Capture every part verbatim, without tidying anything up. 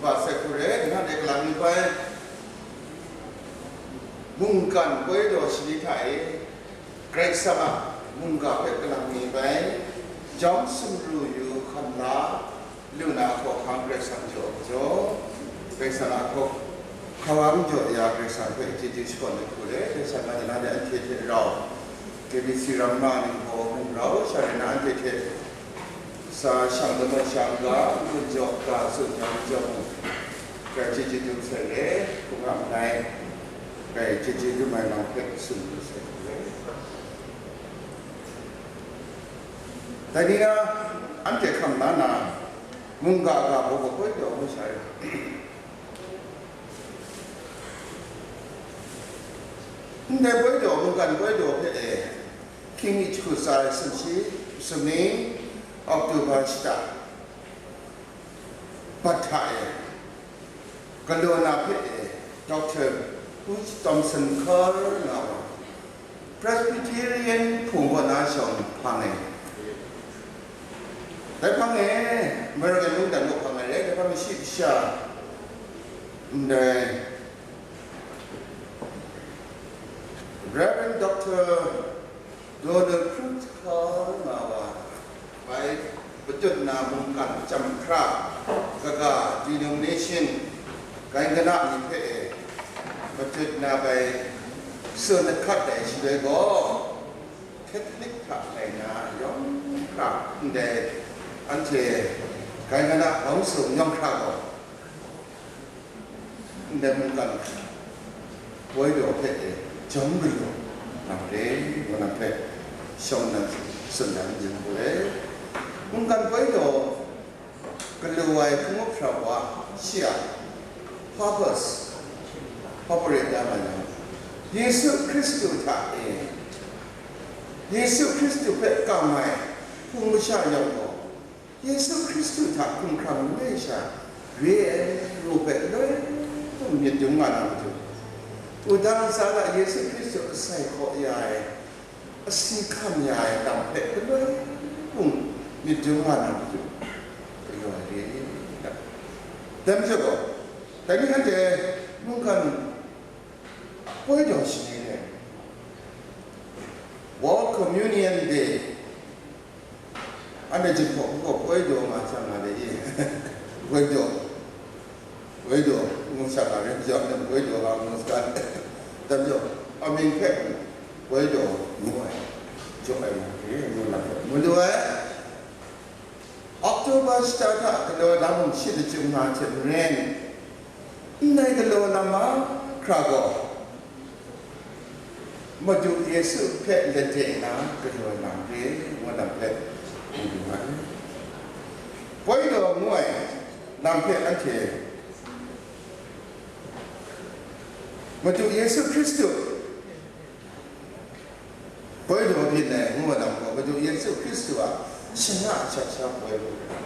Ba sai hku re, nanhte kalang mi bai, mungkan poi daw shani hta e, Karai Kasang a mungga hpe kalang mi bai, jawm sumru yu hkam la, lu na hkawhkam Karai Kasang jaw ai majaw, Karai Kasang a hkawhkam jaw ya Karai Kasang hpe chyeju shakawn ai hku re, Karai Kasang a na de anhte hte rau, K B C Ramma ning gaw mung rau sha rai na anhte hte sa shang lamu shang ga, n-gun jaw ga, tsun jang jaw mu, grai chyeju dum sai re, hkungga manai, grai chyeju dum ai lam hpe tsun lu sai re. Dai ni na, anhte hkam na na, mungga ga baw gaw koi daw mu sha re. Ndai koi daw, mungkan koi daw hpe e, hkying mi jahku tsa ai sumshi, sumni, October shata, bat hta e, galaw na hpe e, Doctor Hugh Thompson Carr nga wa, Presbyterian hpung kaw na shawng hpang e, dai hpang e, American mungdan kaw hpang ai rai, dai hpang e shi kasha, ndai Reverend Doctor Donald Cruz Carr nga wa, bai patut na mungkan chyam hkra, kaga denomination, kai kana ni hpe e, patut na bai tsun ahkat ai shaloi gaw, Catholic hta lai na yawng hkra ndai anhte kai kana hpawng sung yawng hkra gaw, ndai mungkan poi daw hpe e jawm galaw na re, ngu na hpe shawng na tsun dan yu hku re. Mungkan poi daw galaw ai hpung up hpra wa shi a purpose, hpa pare da ma yang, Yesu Hkristu hta e, Yesu Hkristu hpe kam ai hpung masha yawng gaw, Yesu Hkristu hta hkumhkrang langai sha re ai ru hpe loi hpung myit dum nga na matu, wudang sa la Yesu Hkristu asai hkaw ya ai, asi hkam ya ai lam hpe galoi hpung myit dum nga na matu, galaw ai re. Dai majaw gaw, dai ni anhte mungkan poi daw shani re, World Communion Day, anhte jinghpaw hku gaw poi daw nga shang nga de ye, poi daw, poi daw ngu shang nga re, majaw anhte poi daw nga ngu sagan, dai majaw, amying hpe poi daw ngu ai, jaw ai wa re, ngu na hpe mu lu ai. October shata hta galaw lam shi lachyum na hte maren, ndai galaw lam mahkra gaw, Madu Yesu hpe lade na galaw lam re, ngu lam hpe mu lu ai. Poi daw ngu ai lam hpe anhte Madu Yesu Hkristu poi daw byin ai ngu ai lam gaw, Madu Yesu Hkristu a shana a shat sha poi lu ai.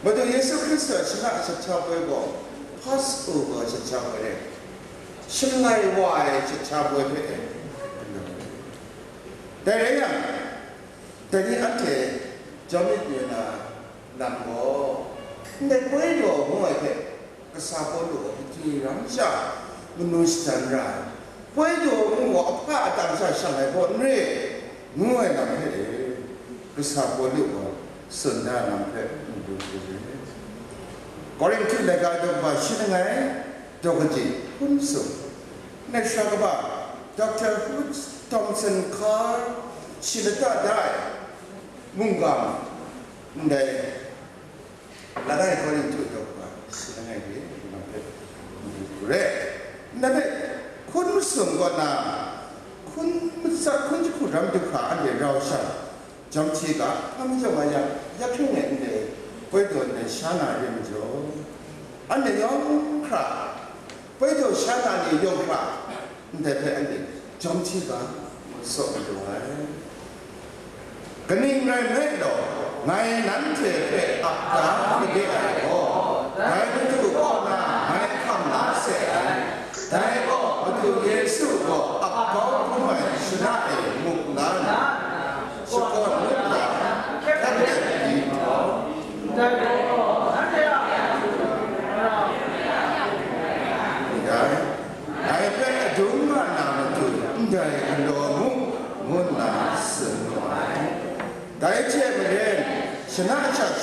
Madu Yesu Hkristu a shana a shat sha poi gaw, Passover shat sha poi rai, Shanglai wa ai shat sha poi hpe e. Dai rai yang, dai ni anhte jawm myit yu na lam gaw, ndai poi daw ngu ai hpe, Kasa Pawlu gaw hpyi ram sha manu shadan ra ai, poi daw ngu gaw ahpa atang sha shang ai gaw n re, ngu ai lam hpe e, Kasa Pawlu gaw tsun da lam hpe n du hku re. Korinhtu laika daw kaba shi langai, daw kaji hkun sung, ngai sara kaba Doctor Hugh Thompson Carr shi lata da ai mungga ndai Langai Korinhtu daw kaba shi langai de, nang hpe n-, re. Nang hpe hkun masum kaw na, hkun matsat, hkun jahku ram du hkra anhte rau shang, jawm hti ga, hpa majaw nga yang, ya hkring e ndai poi daw ndai sha na re majaw, anhte yawng hkra, poi daw sha na ni yawng hkra, ndai hpe anhte jawm hti ga, ngu tsaw madu ai. Kaning rai nme law, ngai nanhte hpe ap da made ai gaw, dai Madu kaw na ngai hkam la se ai. Dai gaw Madu Yesu gaw ap kau hkrum ai shana e muk la nna, shakawn ngut la, hkrat let di nhtawm, dai gaw nanhte a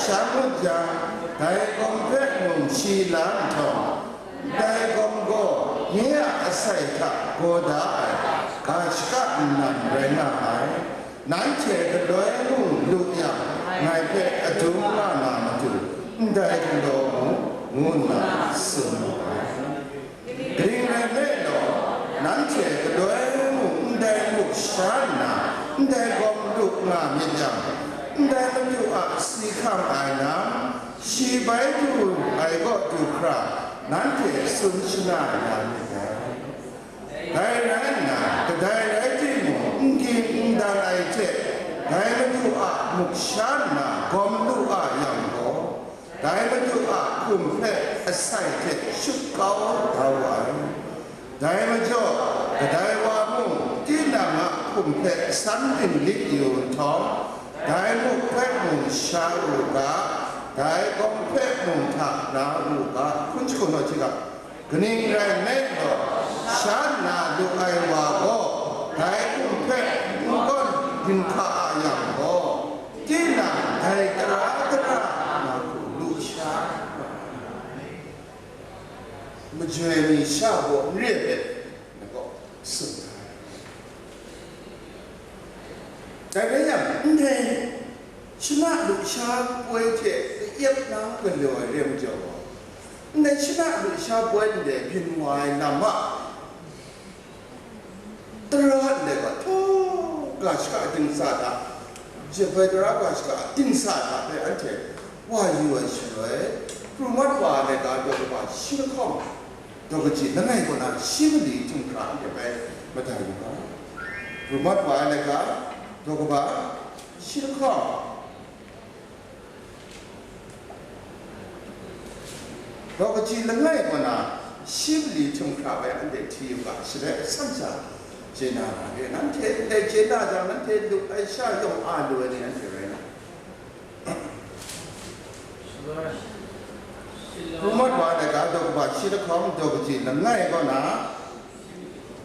Sha ngut jang, dai gawm hpe mung shi la nhtawm, dai gawm gaw nye a asai hta gaw da ai ga shaka nnan rai nga ai. Nanhte galoi mung lu yang, ngai hpe adum nga na matu, ndai galaw mu, ngu nna tsun mu ai. Kaning rai nme law, nanhte galoi mung ndai muk sha nna, ndai gawm lu nga myit yang, ndai Madu a si hkam ai lam, shi bai du ai kaw du hkra, nanhte tsun shana ya myit dai. Dai rai nna, kadai rai timung, n ging n dan ai hte, dai Madu a muk sha nna gawm lu a yang gaw, dai Madu a hkum hpe asai hte shut kau da wa ai. Dai majaw, kadai wa mung tinang a hkum hpe san dinglik yu nhtawm, dai muk hpe mung sha u ga, dai gawm hpe mung hta na u ga, hkun shakawn ai hte ga, kaning rai nme law, sha nna lu ai wa gaw, dai hkum hpe n gawn dinghka a yang gaw, tinang dai tara tara na hku lu sha ai. Majoi mi sha baw n re ai hpe, na gaw tsun ai. Dai rai yang, ndai shana lusha poi hte kayep na galaw ai re majaw gaw, ndai shana lusha poi ndai byin wa ai lam a, tara ndai ga htaw ga shaka dingsa hta, jep ai tara ga shaka dingsa hta hpe anhte wa yu ai shaloi, pru mat wa ai laika daw kaba shi lahkawng, daw kaji langai kaw na shi mali htum hkra anhte bai madat yu ga. Pru mat wa ai laika daw kaba shi lahkawng, daw kaji langai kaw na shi mali htum hkra bai anhte hti yu ga, shaloi asan sha chye na ra re, nanhte ndai chye na jang, nanhte lu ai sha yawng a lu ai ni anhte rai na. Pru mat wa ai laika daw kaba shi lahkawng, daw kaji langai kaw na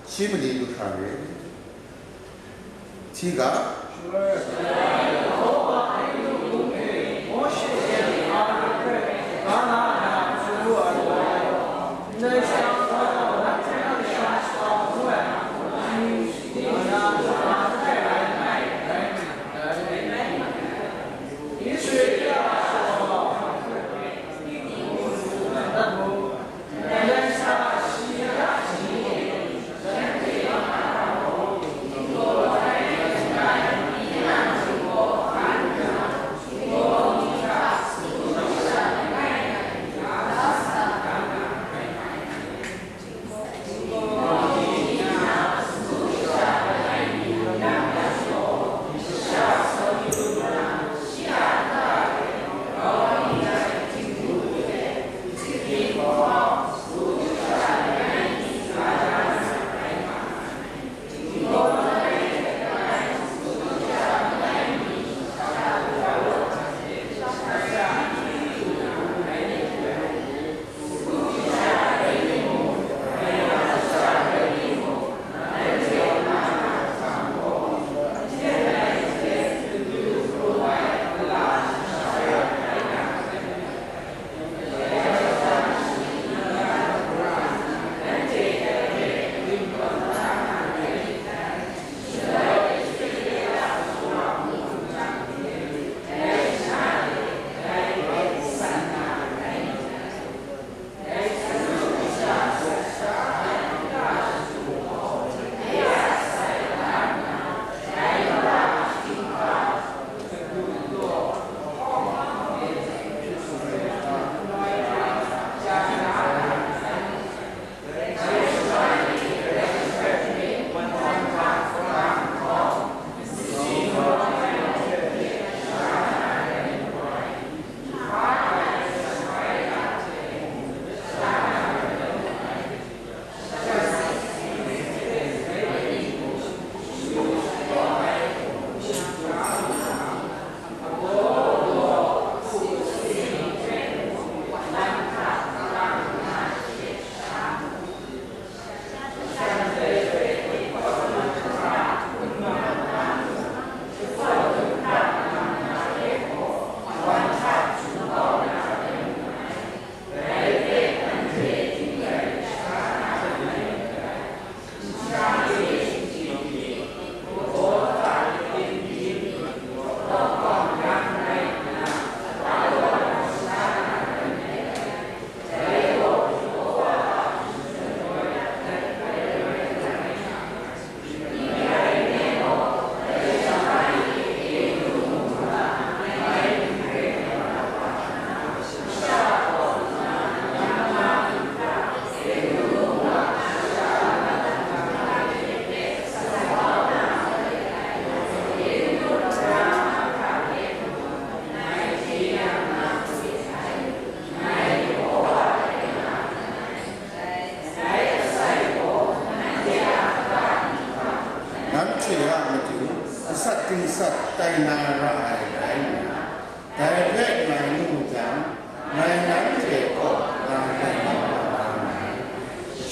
shi mali lu hkra re. Hti ga.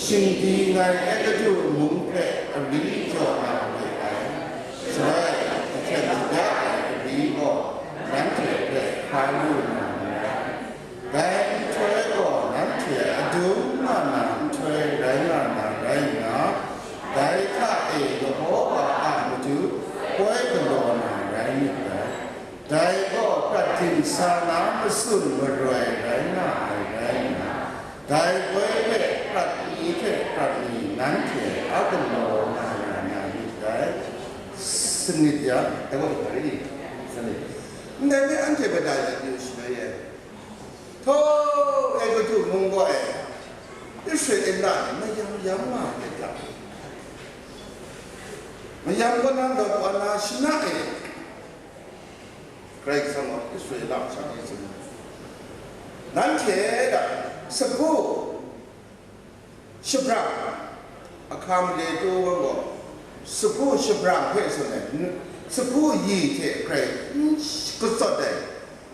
Shingdi ngai Egutu mung hpe ari jaw na re ai, shaloi ahkyen shada ai ari gaw nanhte hpe hkra lu na n rai. Dai nhtoi gaw nanhte adum nga na nhtoi rai nga na rai nna, dai hta e Yehova a matu poi galaw na rai myit dai. Dai gaw prat dingsa na matsun maroi rai nga ai rai nna, dai poi hpe prat ni hte prat ni nanhte a galaw nga ya na myit dai. Sanit ya, dai gaw hpa ri? Sanit. Ndai hpe anhte mada ya yu shaloi e, Htaw, Egutu mung gaw e, Israela ni mayam yam nga ai hte hta, mayam kaw na lawt wa na shana e, Karai Kasang gaw Israela masha ni tsun, nanhte a sagu shabrang, ahka male tu gaw, sagu shabrang hpe tsun ai, sagu yi hte grai n katsawt ai,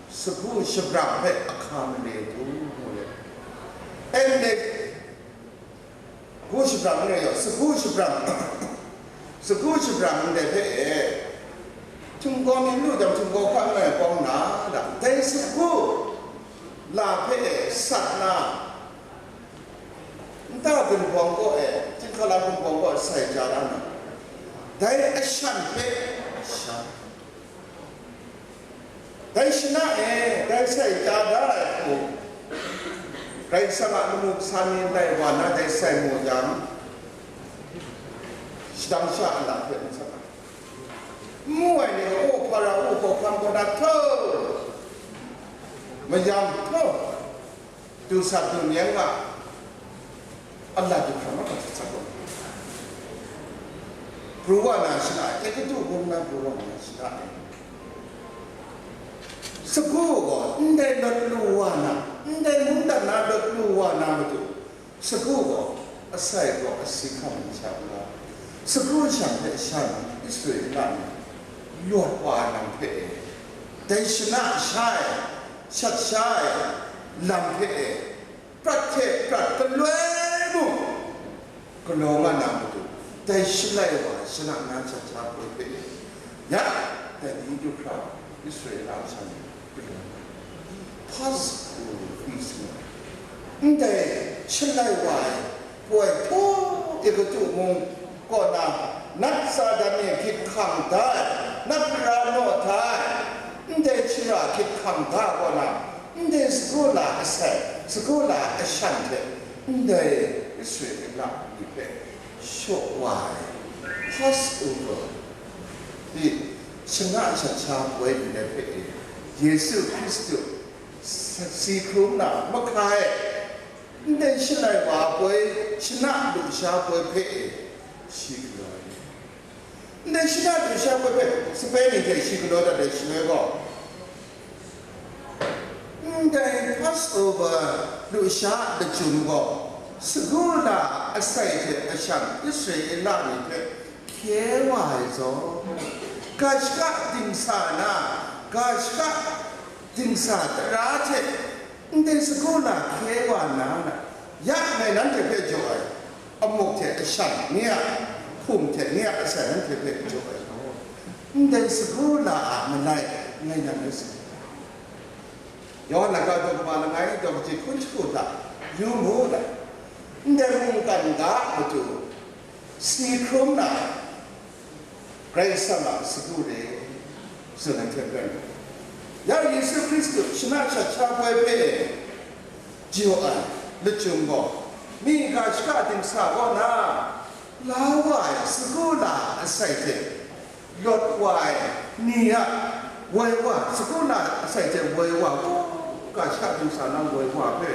sagu shabrang hpe ahka male tu ngu ai. N le, gu shabrang n rai yaw, sagu shabrang, sagu shabrang ndai hpe e, htinggaw mi lu jang, htinggaw hkan ngai pawng na, dai sagu la hpe e sat na, nta gunbawng kaw e, chyinghkala gunbawng kaw e sai ja da na, dai ashan hpe sha, dai shana e, dai sai ja da ai hku, Karai Kasang a lamu kasa ni lai wa na dai sai mu jang, shadang sha a lam hpe n sat ai. N mu ai ni gaw, o, Hpara u hkawhkam kaw na htaw, mayam htaw, du sat du myeng nga, a lat du hkra ma hkra sat sat gaw, pru wa na shana e, Egutu mung na pru wa na shana e, sagu gaw ndai lawt lu wa na, ndai mungdan na lawt lu wa na matu, sagu gaw asai gaw asi hkam n sha u ga, sagu shan hpe shan Israela ni lawt wa ai lam hpe e, dai shana sha ai, shat sha ai lam hpe e, prat hte prat galoi mung galaw nga na matu, dai shalai wa shana na shat sha poi hpe e, ya, dai ni du hkra Israela masha ni galaw nga, Pasu hpyi sing ai. Ndai shalai wa ai poi htaw Egutu mung kaw na nat tsa dan e hkyit hkang da ai, nat gara naw da ai, ndai shara hkyit hkang da ai kaw na, ndai sagu la asai, sagu la ashan hte, ndai Israela ni hpe shaw wa ai, Passover, di, shana shat sha poi ndai hpe e, Yesu Hkristu sa-, si hkrum na mahka e, ndai shalai wa poi, shana lusha poi hpe e, shi galaw ai. Ndai shana lusha poi hpe sape ni hte shi galaw dat ai shaloi gaw, ndai Passover lusha lachyum gaw, sagu la asai hte ashan Israela ni hpe hkye wa ai zawn, ga shaka dingsa na, ga shaka dingsa tara hte ndai sagu la hkye wa nna, ya ngai nanhte hpe jaw ai, amuk hte ashan ni a hkum hte ni a asai nanhte hpe jaw ai gaw, ndai sagu la a malai ngai nan rai sa. Yawhan laika daw kaba langai daw kaji hkun shagu hta yu mu, ndai mungkan ga matu si hkrum na, Karai Kasang a sagu re, tsun ai hte maren, ya Yesu Hkristu shana shat sha poi hpe jaw ai lachyum gaw, mi ga shaka dingsa kaw na la wa ai sagu la asai hte lawt wa ai ni a woi wa, sagu la asai hte woi wa, ga shaka dingsa na woi wa hpe,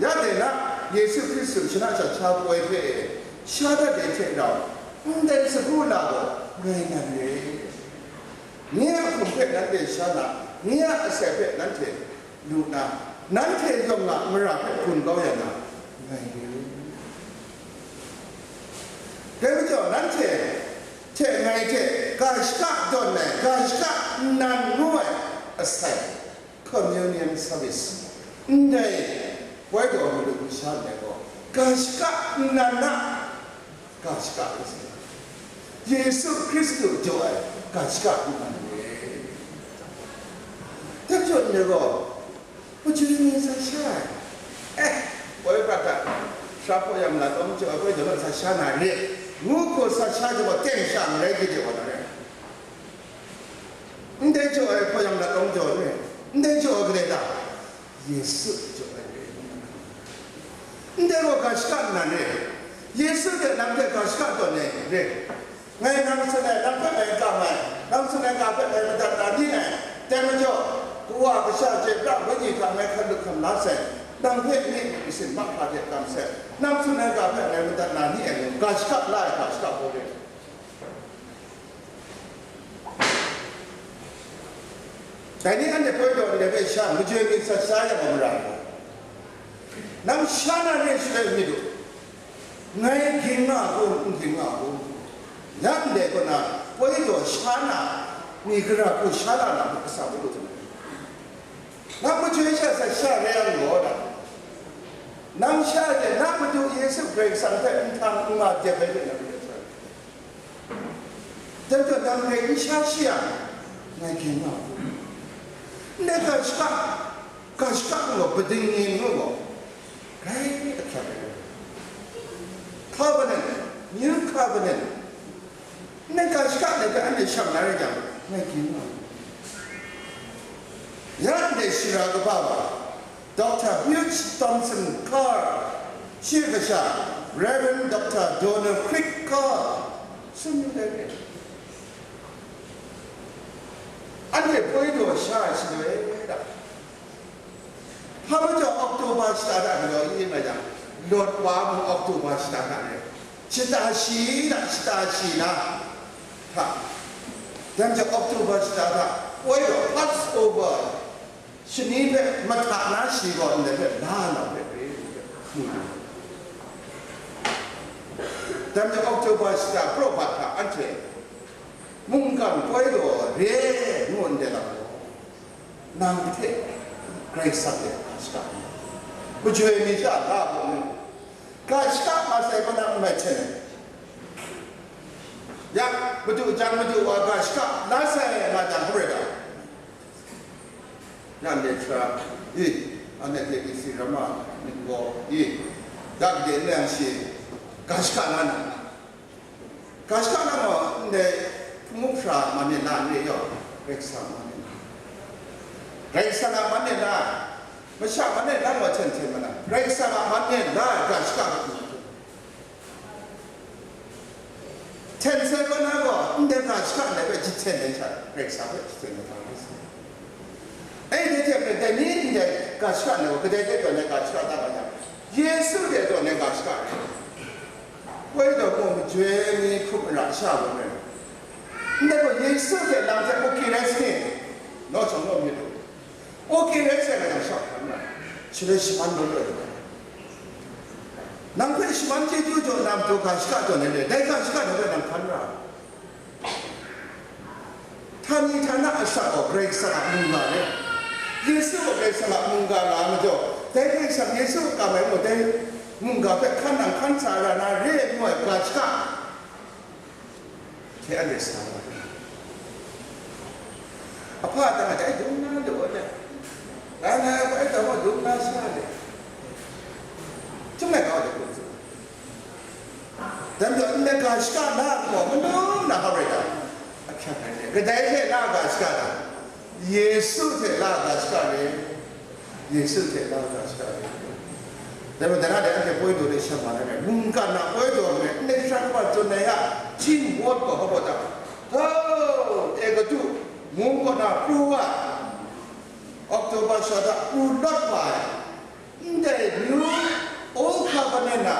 ya de na, Yesu Hkristu shana shat sha poi hpe sha dat ai hte rau, ndai sagu la gaw ngai nan re. Nye a hkum hpe nanhte sha na, nye a asai hpe nanhte lu na, nanhte yawng a mara hpe gun kau ya na, ngai re. Dai majaw, nanhte hte ngai hte ga shaka dawn ai, ga shaka nnan ngu ai asai, communion service, ndai poi daw malu masha ndai gaw, Ga shaka nnan na, ga shaka ai sai. Yesu Hkristu jaw ai ga shaka nnan re. Dai jaw ni gaw, majoi mi sa sha ai. Eh, woi prat hta, sara hpaw yang lat awng jaw ai, woi jaw sa sha na re, ngu hku sa sha jaw gaw, teng sha marai gade wa na re. Ndai jaw ai hpaw yang lat awng jaw re, ndai jaw ai kadai ta? Yesu jaw ai re. Ndai gaw ga shaka nnan re. Yesu hte nang hte ga shaka tawn ai re. Ngai nang tsun ai, nang hpe ngai kam ai, nang tsun ai ga hpe ngai madat na ni ai, dai majaw, Kawa, Kasha, Chyoi Pra, Wenyi hta ngai hkam lu hkam la sai, nang hpe myit masin mahkra hte kam sai, nang tsun ai ga hpe ngai madat na ni ai, ngu ga shaka la ai ga shaka gaw re. Dai ni anhte poi taw ndai hpe sha majoi mi sat sa yang wa mara ai. Nang sha na re shaloi myit u, ngai ging nga a kun, n ging nga a kun? Ya ndai kaw na, poi taw sha na, ni gara hku sha la na hpe kasa bai lu hte. Nang majoi sha sat sha rai yang gaw, nang sha de na Madu Yesu Karai Kasang hpe nhtang n nga dep ai hte nang rai sha. Dai majaw nang rai n sha shi yang, ngai ging nga u. Ndai ga shaka, ga shaka ngu gaw, pading ni ngu gaw, grai ahkyak ai. Covenant, New Covenant. Ndai ga shaka ndai hpe anhte shang na rai jang, ngai ging nga u. Ya ndai shara kaba wa, Doctor Hugh Thompson Carr, shi kasha Reverend Doctor Donald Crick Carr, tsun yu dai re. Anhte poi taw sha ai shaloi da, hpa majaw October shata hta galaw i nga yang, Lawt wa mung October shata hta re, shata shi na, shata shi na hta, dai majaw October shata hta, poi taw Passover, shani hpe mahta na shi gaw ndai hpe la na hpe re, ngu na. Dai majaw October shata praw hpat hta anhte mungkan poi taw re ngu ndai lam gaw, nang hte Karai Kasang de ga shaka, majoi mi sha la hpung, ga shaka masai kaw na n mai hten ai. Ya, madu jan madu wa ga shaka la sai nga jang, hkrum rai ta? Ya ndai hkra, i, anhte A B C rama myit gaw, i, ga gade n yang shi, ga shaka la na, ga shaka na gaw, ndai hpung hkra man e la n re yaw, Karai Kasang man e la, Karai Kasang a man e la, masha man e la gaw hten hten ma na, Karai Kasang a man e la ga shaka hku hten sai kaw na gaw, ndai ga shaka ndai hpe jahten ai sha, Karai Kasang hpe jahten ai hta rai sa. Ai, dai hte maren, dai ni ndai ga shaka ndai gaw, kadai hte tawn ai ga shaka ta nga jang, Yesu hte tawn ai ga shaka rai. Woi taw gaw, majoi mi hkrup mara sha gaw rai. Ndai gaw, Yesu hte nang hte oke rai sa ni? Naw shawng naw myit u. Oke rai sai, nang shawng hkan ra, shaloi shaman lawt lawt ai. Nang hpe shaman chyeju jaw na matu ga shaka tawn ai re, dai ga shaka hta hpe nang hkan ra. Htani htana asak gaw Karai Kasang a mungga re. Yesu gaw Karai Kasang a mungga nga ai majaw, dai Karai Kasang Yesu a kam ai gaw dai mungga hpe hkan nang hkan sa ra na re ai ngu ai ga shaka hte anhte sa ai. Ahpa dang a dai dung na lu ai, dai na ai bai taw mung dung na sa ai, chyum ai kau ai hte hkrum tsun. Dai majaw ndai ga shaka na gaw manu na hkrum rai ta? Ahkyak ai hte, kadai hte la ga shaka ta? Yesu hte la ga shaka re. Yesu hte la ga shaka re. Dai majaw, dai na de anhte poi daw de shang wa na re, mungkan na poi daw ai, ndai hkra kaba tsun ai a, Chin word gaw hpa baw ta? Hto, Ekadu mung kaw na pru wa, October sha hta pru lawt wa ai, ndai New Old Covenant a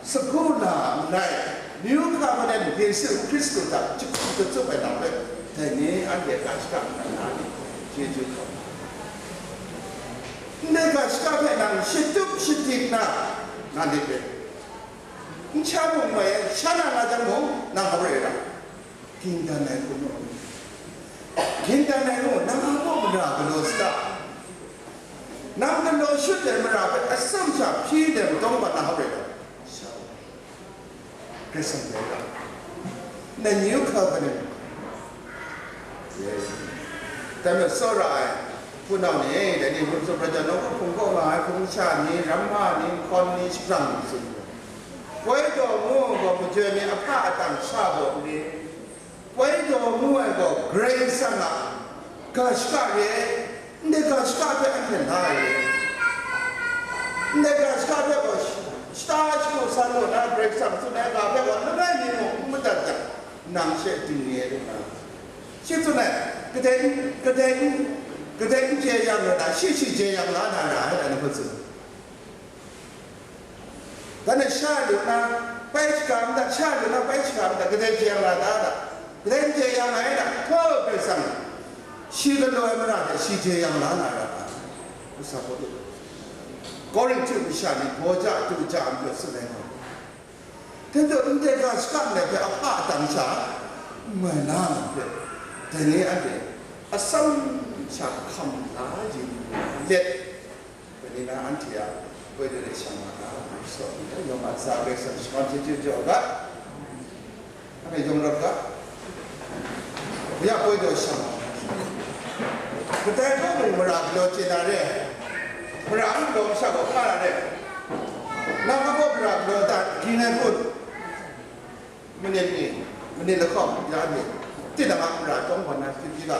sagu la a malai, New Covenant Yesu Hkristu hta jahku jatsup ai lam hpe, dai ni anhte ga shaka nnan na ni, chyeju hkau. Ndai ga shaka hpe nang shatup shadik na, na lit rit. N sha mung mai, sha na nga jang mung, nang hkrum rai ra. Ging dan ai hku mung, ging dan ai hku mung, nang a baw mara galaw saga? Nang galaw shut ai mara hpe atsawm sha hpyi dem dawng wa na hkrum rai ra. Karai Kasang hpe ra. The New Covenant. Dai majaw, tsawra ai hpunau ni, dai ni, hpung tsup rajan nawku hpung kaw nga ai hpung sha ni, ramma ni, nhkawn ni, shapran ni tsun, poi daw ngu gaw majoi mi ahpa atang sha gaw n ri, poi daw ngu ai gaw Karai Kasang a ga shaka re ai, ndai ga shaka hpe anhte la ai re, ndai ga shaka hpe gaw shata shagu san lu na Karai Kasang tsun ai ga hpe gaw langai mi mung n madat jang, nang she dingre lu na, shi tsun ai, kadai n, kadai n, kadai n jeyang lu na, shi shi jeyang la na ra ai, dai ni hpe tsun. Dan e sha lu na, bai shaga nta, sha lu na, bai shaga nta, kadai jeyang la da da, kadai n jeyang ai da, hkaw Karai Kasang, shi galaw ai mara hte shi jeyang la na ra ai. Kasa Pawlu, Korinhtu masha ni baw ja, du ja, a majaw tsun ai gaw, hkyen htaw ndai ga shaka ndai hpe ahpa atang sha n mai na lam hpe, dai ni anhte atsam sha hkam la yu let, Poi ni na anhte a poi daw de shang wa ga, Hkristu a myit hta yawng a ntsa Karai Kasang shakawn chyeju jaw ga, anhte yawng rawt ga, ya poi daw shang wa ga. Kadai kaw mung mara galaw chye na re, mara n galaw masha gaw hpa na re, nang kabaw mara galaw da, ging ai hpun, manit ni, manit lahkawng ya ni, tinang a mara chyawm gaw na hpyi hpyi ga,